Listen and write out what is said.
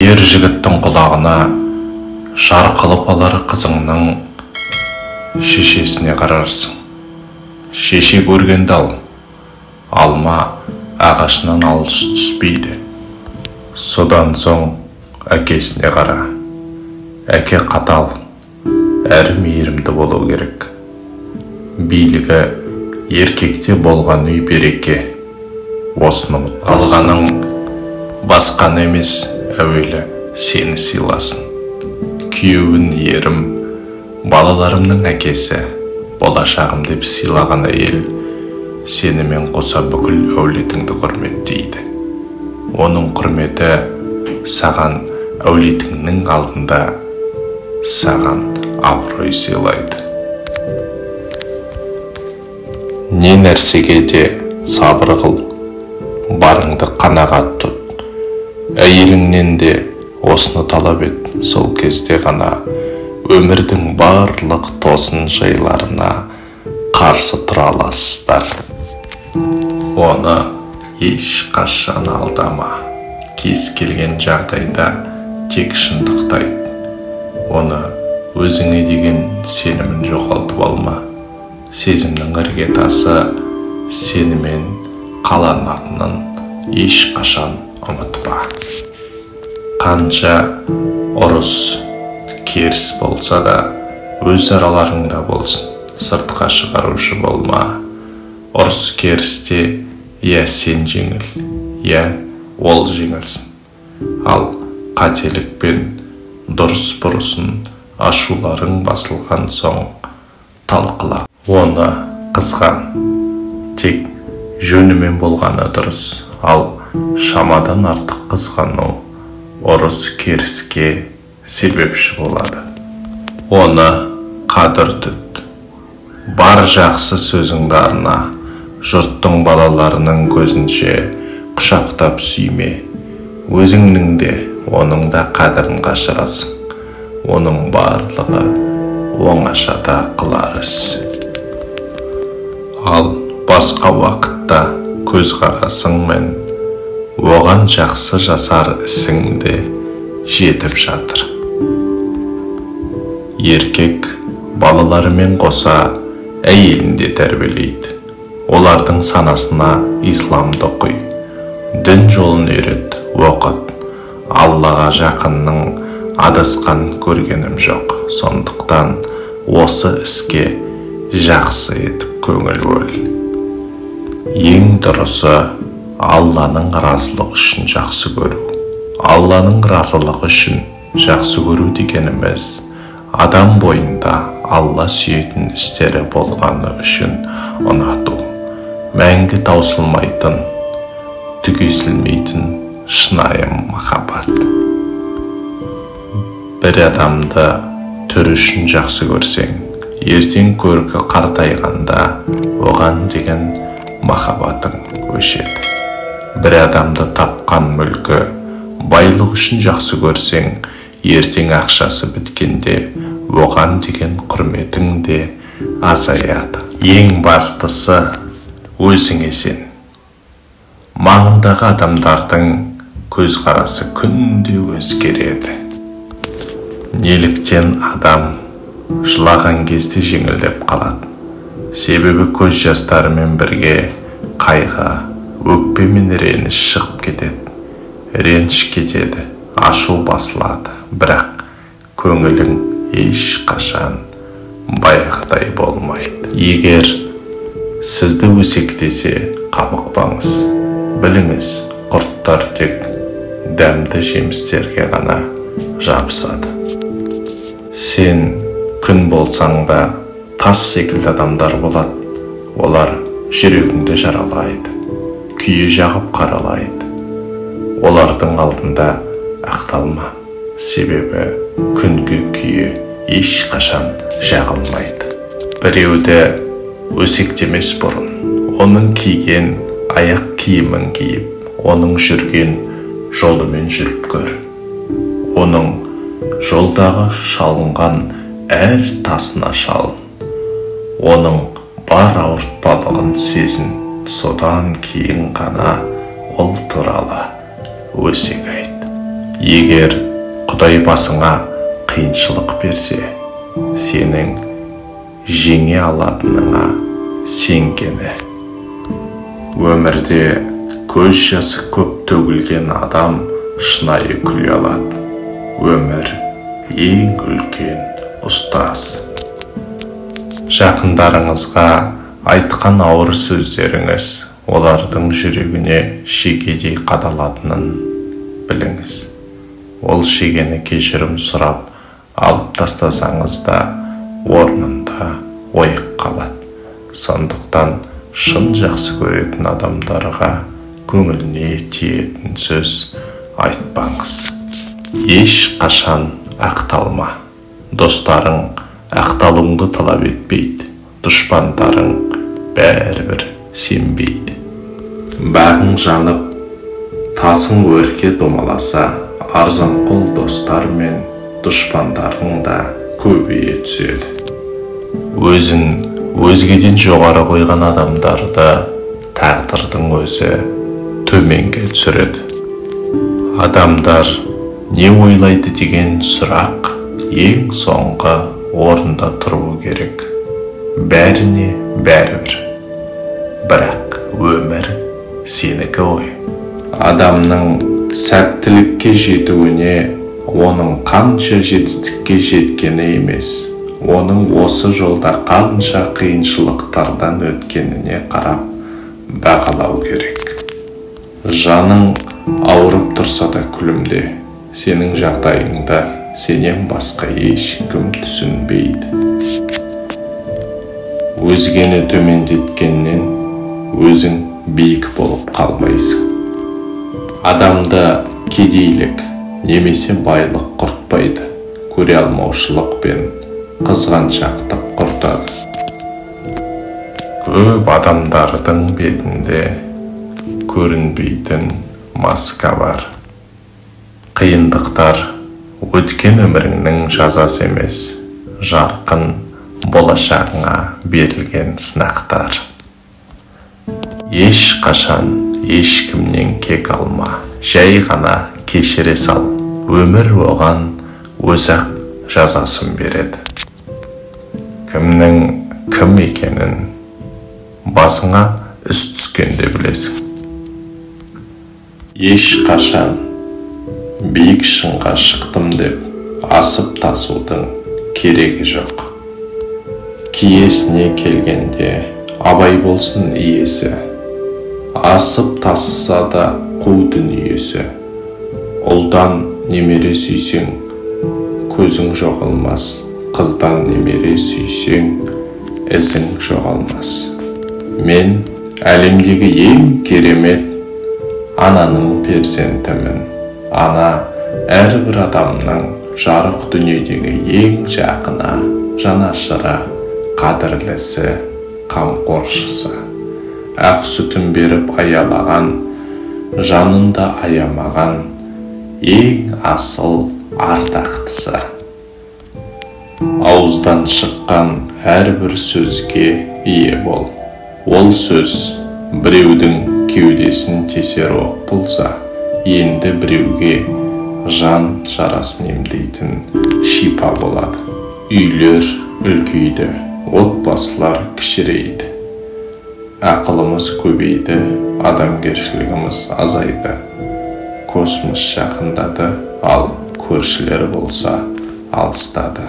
Ер жігіттің құлағына жарқылып алар қызыңның шешесіне қарарсың. Шеше көргенді ал, алма ағашынан алыс түспейді. Содан соң әкесіне қара. Әке қатал, әрі мейірімді болу керек. Билігі еркекте болған үй береке. Осыны ұмытпа. Алғаның басқаны емес, әуелі сені сыйласын. Күйеуін ерім, балаларымның әкесі, болашағым деп сыйлаған әйел сенімен қоса бүкіл әулетіңді құрметтейді. Оның құрметі саған әулетіңнің алдында саған абырой сыйлайды. Не нәрсеге де сабыр қыл, барыңды қанағат тұт. Әйеліңнен де осыны талап ет. Сол кезде ғана өмірдің барлық тосын жайларына қарсы тұра аласыздар. Оны ешқашан алдама. Кез келген жағдайда тек шындықты айт. Оны өзіңе деген сенімін жоғалтып алма. Сезімнің іргетасы сенімен қаланатынын ешқашан ұмытпа. Қанша ұрыс керіс болса да өз араларыңда болсын, сыртқа шығарушы болма. Ұрыс керісте я сен жеңіл, я ол жеңілсін. Ал қателік пен дұрыс бұрысын ашуларың басылған соң талқыла. Оны қызған. Тек жөнімен болғаны дұрыс, ал шамадан артық қызғану ұрыс керіске себепші болады. Оны қадір тұт. Бар жақсы сөзіңді арна. Жұрттың балаларының көзінше құшақтап сүйме. Өзіңнің де, оның да қадірін қашырасың. Оның барлығы оңашада қылар іс. Ал басқа уақытта көзқарасыңмен оған жақсы жасар ісің де жетіп жатыр. Еркек балаларымен қоса әйелін де тәрбиелейді. Олардың санасына исламды құй. Дін жолын үйрет, оқыт. Аллаға жақынның адасқан көргенім жоқ. Сондықтан осы іске жақсы етіп көңіл бөл. Ең дұрысы Алланың разылығы үшін жақсы көру. Алланың разылығы үшін жақсы көру дегеніміз адам бойында Алла сүйетін істері болғаны үшін ұнату. Мәңгі таусылмайтын, түгесілмейтін шынайы махаббат. Бір адамды түрі үшін жақсы көрсең, ертең көркі қартайғанда оған деген махаббатың өшеді. Бір адамды тапқан мүлкі, байлық үшін жақсы көрсең, ертең ақшасы біткенде оған деген құрметің де азаяды. Ең бастысы өзіңе сен. Маңындағы адамдардың көзқарасы күнде өзгереді. Неліктен адам жылаған кезде жеңілдеп қалады? Себебі көз жастарымен бірге қайғы, өкпе мен реніш шығып кетеді. Реніш кетеді, ашу басылады, бірақ көңілің ешқашан баяғыдай болмайды. Егер сізді өсектесе, қамықпаңыз. Біліңіз, құрттар тек дәмді жемістерге ғана жабысады. Сен күн болсаң да тас секілді адамдар болады. Олар жүрегіңді жаралайды, күйе жағып қаралайды. Олардың алдында ақталма, себебі күнге күйе ешқашан жағылмайды. Біреуді өсектемес бұрын оның киген аяқ киімін киіп, оның жүрген жолымен жүріп көр. Оның жолдағы шалынған әр тасына шалын. Оның бар ауыртпалығын сезін, содан кейін ғана ол туралы өсек айт. Егер Құдай басыңа қиыншылық берсе, сенің жеңе алатыныңа сенгені. Өмірде көз жасы көп төгілген адам шынайы күле алады. Өмір ең үлкен ұстаз. Жақындарыңызға айтқан ауыр сөздеріңіз олардың жүрегіне шегедей қадалатынын біліңіз. Ол шегені кешірім сұрап алып тастасаңыз да орнында ойық қалады. Сондықтан шын жақсы көретін адамдарға көңіліне тиетін сөз айтпаңыз. Ешқашан ақталма. Достарың ақталуыңды талап етпейді, дұшпандарың бәрібір сенбейді. Бағың жанып, тасың өрке домаласа, арзанқол достар мен дұшпандарың да көбейе түседі. Өзін өзгеден жоғары қойған адамдарды тағдырдың өзі төменге түсіреді. Адамдар не ойлайды деген сұрақ ең соңғы орында тұруы керек. Бәріне бәрібір. Бірақ өмір сенікі ғой. Адамның сәттілікке жетуіне оның қанша жетістікке жеткені емес, оның осы жолда қанша қиыншылықтардан өткеніне қарап бағалау керек. Жаның ауырып тұрса да күлімде, сенің жағдайыңда сенен басқа ешкім түсінбейді. Өзгені төмендеткеннен өзің биік болып қалмайсың. Адамды кедейлік немесе байлық құртпайды, көре алмаушылық пен қызғаншақтық құртады. Көп адамдардың бетінде көрінбейтін маска бар. Қиындықтар өткен өміріңнің жазасы емес, жарқын болашағыңа берілген сынақтар. Ешқашан ешкімнен кек алма, жай ғана кешіре сал. Өмір оған өзі-ақ жазасын береді. Кімнің кім екенін басыңа іс түскенде білесің. Ешқашан биік шыңға шықтым деп асып тасудың керегі жоқ. Киесіне келгенде абай болсын иесі. Асып тасыса да қу дүниесі. Ұлдан немере сүйсең, көзің жоғалмас. Қыздан немере сүйсең, ізің жоғалмас. Мен әлемдегі ең керемет ананың перзентімін. Ана әрбір адамның жарық дүниедегі ең жақыны, жанашыры, қадірлісі, қамқоршысы. Ақ сүтін беріп аялаған, жанын да аямаған, ең асыл ардақтысы. Ауыздан шыққан әрбір сөзге ие бол. Ол сөз біреудің кеудесін тесер оқ болса, енді біреуге жан жарасын емдейтін шипа болады. Үйлер үлкейді, отбасылар кішірейді. Ақылымыз көбейді, адамгершілігіміз азайды. Космос жақындады, ал көршілер болса алыстады.